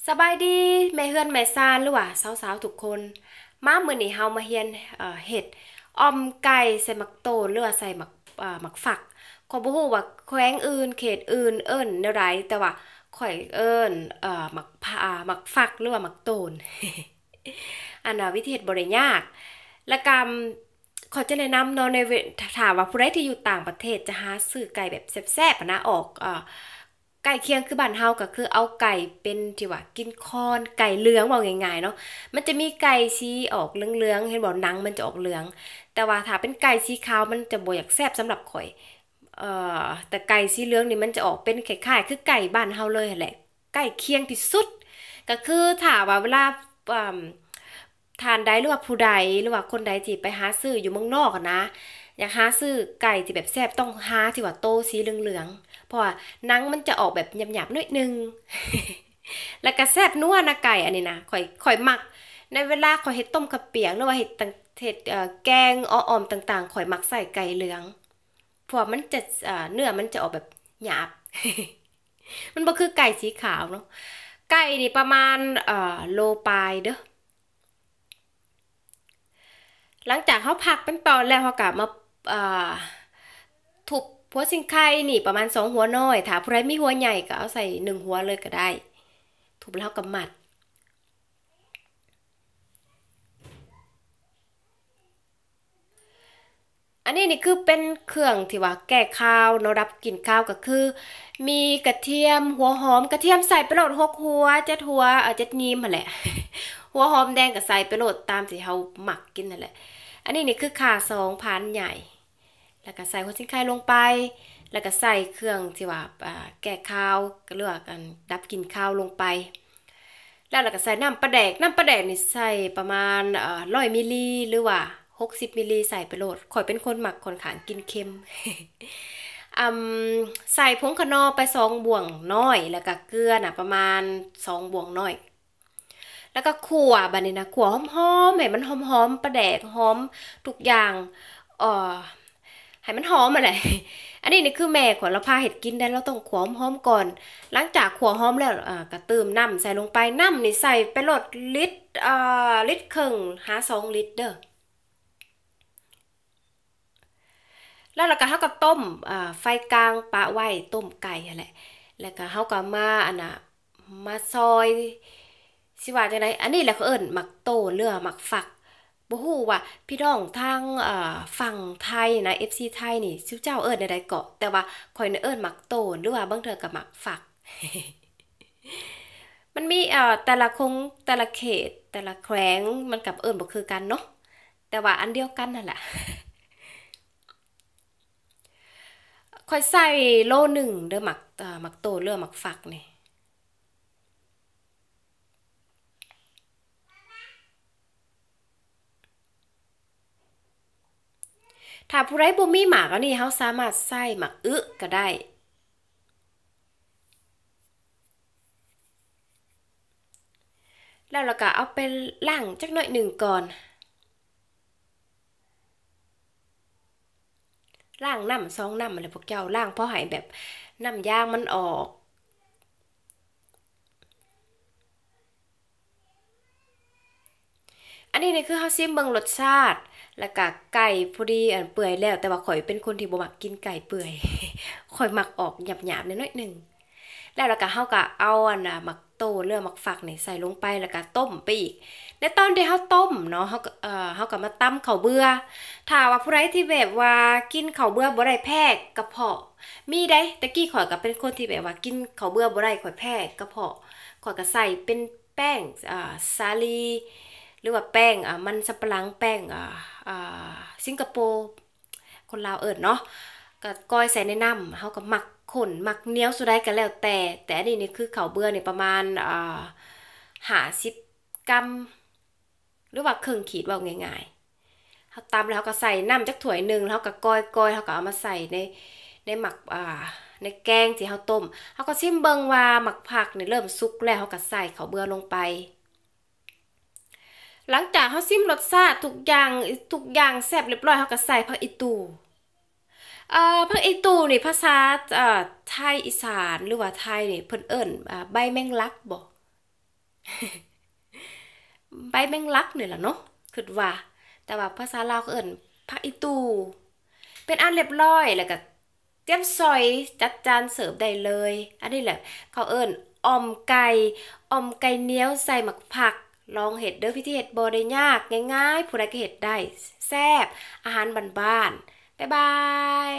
ສະບາຍດີແມ່ເຮືອນແມ່ຊານ ຫຼືວ່າສາວໆທຸກຄົນ. ມາມື້ນີ້ເຮົາມາຮຽນ ເອີ ເຮັດອ່ອມໄກ່ໃສ່ໝາກໂຕນ ຫຼືວ່າໃສ່ໝາກ ເອີ ໝາກຝັກ. ຂ້ອຍບໍ່ຮູ້ວ່າແຂວງອື່ນ ເຂດອື່ນເອີ້ນແນວໃດ, ແຕ່ວ່າຂ້ອຍເອີ້ນ ເອີ ໝາກ ອາ ໝາກຝັກ ຫຼືວ່າໝາກໂຕນ. ອັນນ່າ ວິທີເຮັດບໍ່ໄດ້ຍາກ. ແລ້ວກໍ ຂ້ອຍຈະແນະນຳເນາະ ໃນເວ ຖ້າວ່າຜູ້ໃດທີ່ຢູ່ຕ່າງປະເທດຈະຫາຊື້ໄກ່ແບບແຊບໆຫັ້ນນະ ອອກ ເອີ ໃກ້ຄຽງຄືບ້ານເຮົາ ກໍຄືເອົາໄກ່ເປັນທີ່ວ່າກິນຄອນ ໄກ່ເຫຼືອງ ເວົ້າງ່າຍໆເນາະ. ມັນຈະມີໄກ່ສີອອກເຫຼືອງໆ ເຫັນບໍ່ ໜັງມັນຈະອອກເຫຼືອງ, ແຕ່ວ່າຖ້າເປັນໄກ່ສີຂາວມັນຈະບໍ່ຢາກແຊບສຳລັບຂ້ອຍ. ເອີ ແຕ່ໄກ່ສີເຫຼືອງນີ້ມັນຈະອອກເປັນຄ້າຍໆຄືໄກ່ບ້ານເຮົາເລີຍຫັ້ນແຫຼະ ໃກ້ຄຽງທີ່ສຸດ. ກໍຄືຖ້າວ່າເວລາ ອາ ທ່ານໃດ ຫຼືວ່າຜູ້ໃດ ຫຼືວ່າຄົນໃດທີ່ໄປຫາຊື້ຢູ່ເມືອງນອກຫັ້ນນະ ຢາກຫາຊື້ໄກ່ທີ່ແບບແຊບ ຕ້ອງຫາທີ່ວ່າໂຕສີເຫຼືອງໆ ເພາະວ່າໜັງມັນຈະອອກແບບຫຍາບໆໜ້ອຍໜຶ່ງ ແລ້ວກໍແຊບນົວນະ ໄກ່ອັນນີ້ນະ. ຂ້ອຍ ຂ້ອຍມັກ ໃນເວລາຂ້ອຍເຮັດຕົ້ມເຂົ້າປຽກ ຫຼືວ່າເຮັດຕ່າງ ເຮັດ ເອີ ແກງ ເອາະ ອ່ອມຕ່າງໆ ຂ້ອຍມັກໃສ່ໄກ່ເຫຼືອງ ເພາະວ່າມັນຈະ ເອີ ເນື້ອມັນຈະອອກແບບຫຍາບ ມັນບໍ່ຄືໄກ່ສີຂາວເນາະ. ໄກ່ນີ້ປະມານ ເອີ ໂລປາຍເດີ້. ຫຼັງຈາກເຮົາພັກເປັນຕອນແລ້ວ ເຮົາກໍມາ ເອີ ທຸບຫົວສີໄຄນີ້ປະມານສອງຫົວນ້ອຍ, ຖ້າຜູ້ໃດມີຫົວໃຫຍ່ກໍເອົາໃສ່ໜຶ່ງຫົວເລີຍກໍໄດ້, ທຸບແລ້ວເຮົາກໍໝັດ. ອັນນີ້ນີ້ຄືເປັນເຄື່ອງທີ່ວ່າແກ້ຄາວເນາະ, ດັບກິ່ນຄາວ ກໍຄືມີກະທຽມ, ຫົວຫອມ, ກະທຽມໃສ່ໄປໂລດຫົກຫົວ ເຈັດຫົວ ເອີ ເຈັດຍິ້ມຫັ້ນແຫຼະ, ຫົວຫອມແດງກໍໃສ່ໄປໂລດຕາມທີ່ເຮົາມັກກິນຫັ້ນແຫຼະ. ອັນນີ້ນີ້ຄືຂ່າສອງພານໃຫຍ່ ແລ້ວກໍໃສ່ຫົວສີໄຄລົງໄປ, ແລ້ວກໍໃສ່ເຄື່ອງທີ່ວ່າ ອາ ແກ້ຄາວ ຫຼືວ່າອັນດັບກິ່ນຄາວລົງໄປ. ແລ້ວ ແລ້ວກໍໃສ່ນ້ຳປາແດກ, ນ້ຳປາແດກນີ້ໃສ່ປະມານ ເອີ ຮ້ອຍມິລລີ ຫຼືວ່າຫົກສິບມິລລີ ໃສ່ໄປໂລດ. ຂ້ອຍເປັນຄົນມັກຂ້ອນຂ້າງກິນເຄັມ. ອຳ ໃສ່ຜົງຂະໜໍ່ໄປສອງບ່ວງນ້ອຍ, ແລ້ວກໍເກືອນະປະມານສອງບ່ວງນ້ອຍ. ແລ້ວກໍຂົ້ວ, ບາດນີ້ນະ ຂົ້ວຫອມໆ ໃຫ້ມັນຫອມໆ ປາແດກຫອມທຸກຢ່າງ ເອີ ໃຫ້ມັນຫອມຫັ້ນແຫຼະ. ອັນນີ້ນີ້ຄືແມ່ຂ້ອຍລາວພາເຮັດກິນໄດ໋, ລາວຕ້ອງຂົ້ວຫອມໆກ່ອນ. ຫຼັງຈາກຂົ້ວຫອມແລ້ວ ເອີ ກໍຕື່ມນ້ຳໃສ່ລົງໄປ, ນ້ຳນີ້ໃສ່ໄປໂລດລິດ ເອີ ລິດເຄິ່ງຫາສອງລິດເດີ້. ແລ້ວ ແລ້ວກໍເຮົາກໍຕົ້ມ ອາ ໄຟກາງປະໄວ້, ຕົ້ມໄກ່ຫັ້ນແຫຼະ. ແລ້ວກໍເຮົາກໍມາ ອັນນ່າ ມາຊອຍ ຊິວ່າຈັ່ງໃດ ອັນນີ້ແຫຼະເຂົາເອີ້ນໝາກໂຕນ ຫຼືວ່າໝາກຝັກ. ບໍ່ຮູ້ວ່າພີ່ນ້ອງທາງ ເອີ ຝັ່ງໄທນະ ເອັຟຊີໄທນີ້ ຊຸມເຈົ້າເອີ້ນແນວໃດເກາະ, ແຕ່ວ່າຂ້ອຍນີ້ເອີ້ນໝາກໂຕນ ຫຼືວ່າບາງເທື່ອກໍໝາກຝັກ. ມັນມີ ເອີ ແຕ່ລະຄົງ ແຕ່ລະເຂດ ແຕ່ລະແຂວງ ມັນກໍເອີ້ນບໍ່ຄືກັນເນາະ, ແຕ່ວ່າອັນດຽວກັນຫັ້ນແຫຼະ. ຂ້ອຍໃສ່ໂລໜຶ່ງເດີ້ ໝາກ ເອີ ໝາກໂຕນ ຫຼືວ່າໝາກຝັກນີ້. ຖ້າຜູ້ໃດບໍ່ມີໝາກອັນນີ້ ເຮົາສາມາດໃສ່ໝາກອຶກໍໄດ້. ແລ້ວ ແລ້ວກໍເອົາໄປລ້າງຈັກໜ້ອຍໜຶ່ງກ່ອນ. ລ້າງນ້ຳສອງນ້ຳຫັ້ນແຫຼະພວກເຈົ້າ, ລ້າງພໍໃຫ້ແບບນ້ຳຢາງມັນອອກ. ອັນນີ້ນີ້ຄືເຮົາຊີມເບິ່ງລົດຊາດ ແລ້ວກະໄກ່ພໍດີ ອັນ ເປື່ອຍແລ້ວ, ແຕ່ວ່າຂ້ອຍເປັນຄົນທີ່ບໍ່ມັກກິນໄກ່ເປື່ອຍ, ຂ້ອຍມັກອອກຫຍາບໆແດ່ໜ້ອຍໜຶ່ງ. ແລ້ວ ແລ້ວກະເຮົາກະເອົາ ອັນ ໝາກ ໂຕນ ຫຼືວ່າໝາກຝັກນີ້ໃສ່ລົງໄປ ແລ້ວກະຕົ້ມໄປອີກ. ໃນຕອນທີ່ເຮົາຕົ້ມເນາະ ເຮົາກໍ ເອີ ເຮົາກໍມາຕຳເຂົ້າເບືອ. ຖ້າວ່າຜູ້ໃດທີ່ແບບວ່າກິນເຂົ້າເບືອບໍ່ໄດ້ ແພ້ກະເພາະ ມີໃດ໋. ແຕ່ກີ້ຂ້ອຍກໍເປັນຄົນທີ່ແບບວ່າກິນເຂົ້າເບືອບໍ່ໄດ້ ຂ້ອຍແພ້ກະເພາະ. ຂ້ອຍກໍໃສ່ເປັນແປ້ງ ອາ ສາລີ ຫຼືວ່າແປ້ງ ອາ ມັນສຳປະຫຼັງ ແປ້ງ ອາ ອາ ສິງກະໂປ ຄົນລາວເອີ້ນເນາະ, ກໍກ່ອຍໃສ່ໃນນ້ຳ. ເຮົາກໍມັກຂຸ້ນມັກໜຽວສ່ຳໃດກໍແລ້ວແຕ່, ແຕ່ອັນນີ້ນີ້ຄືເຂົ້າເບືອນີ້ປະມານ ເອີ ຫ້າສິບກຣາມ ຫຼືວ່າເຄິ່ງຂີດ ເວົ້າງ່າຍໆ. ເຮົາຕຳແລ້ວເຮົາກໍໃສ່ນ້ຳຈັກຖ້ວຍໜຶ່ງ ແລ້ວເຮົາກໍກ່ອຍໆ ເຮົາກໍເອົາມາໃສ່ໃນ ໃນໝາກ ອາ ໃນແກງທີ່ເຮົາຕົ້ມ. ເຮົາກໍຊິມເບິ່ງວ່າໝາກຝັກນີ້ເລີ່ມສຸກແລ້ວ ເຮົາກໍໃສ່ເຂົ້າເບືອລົງໄປ. ຫຼັງຈາກເຮົາຊິມລົດຊາດທຸກຢ່າງ ທຸກຢ່າງແຊບຮຽບຮ້ອຍ ເຮົາກໍໃສ່ຜັກອີ່ຕູ່. ເອີ ຜັກອີ່ຕູ່ນີ້ພາສາ ເອີ ໄທອີສານ ຫຼືວ່າໄທນີ້ເພິ່ນເອີ້ນ ເອີ ໃບແມງລັກບໍ? ໃບແມງລັກນີ້ລະເນາະ ຄິດວ່າ ແຕ່ວ່າພາສາລາວເຂົາເອີ້ນຜັກອີ່ຕູ່. ເປັນອັນລຽບຮ້ອຍ ແລ້ວກໍຕຽມຊອຍຈັດຈານເສີບໄດ້ເລີຍ. ອັນນີ້ແຫຼະເຂົາເອີ້ນອ່ອມໄກ່ ອ່ອມໄກ່ໜຽວໃສ່ໝາກຜັກ. ລອງເຮັດເດີ້ ວິທີເຮັດບໍ່ໄດ້ຍາກ ງ່າຍໆ ຜູ້ໃດກໍເຮັດໄດ້ ແຊບ ອາຫານບ້ານໆ. ບາຍບາຍ.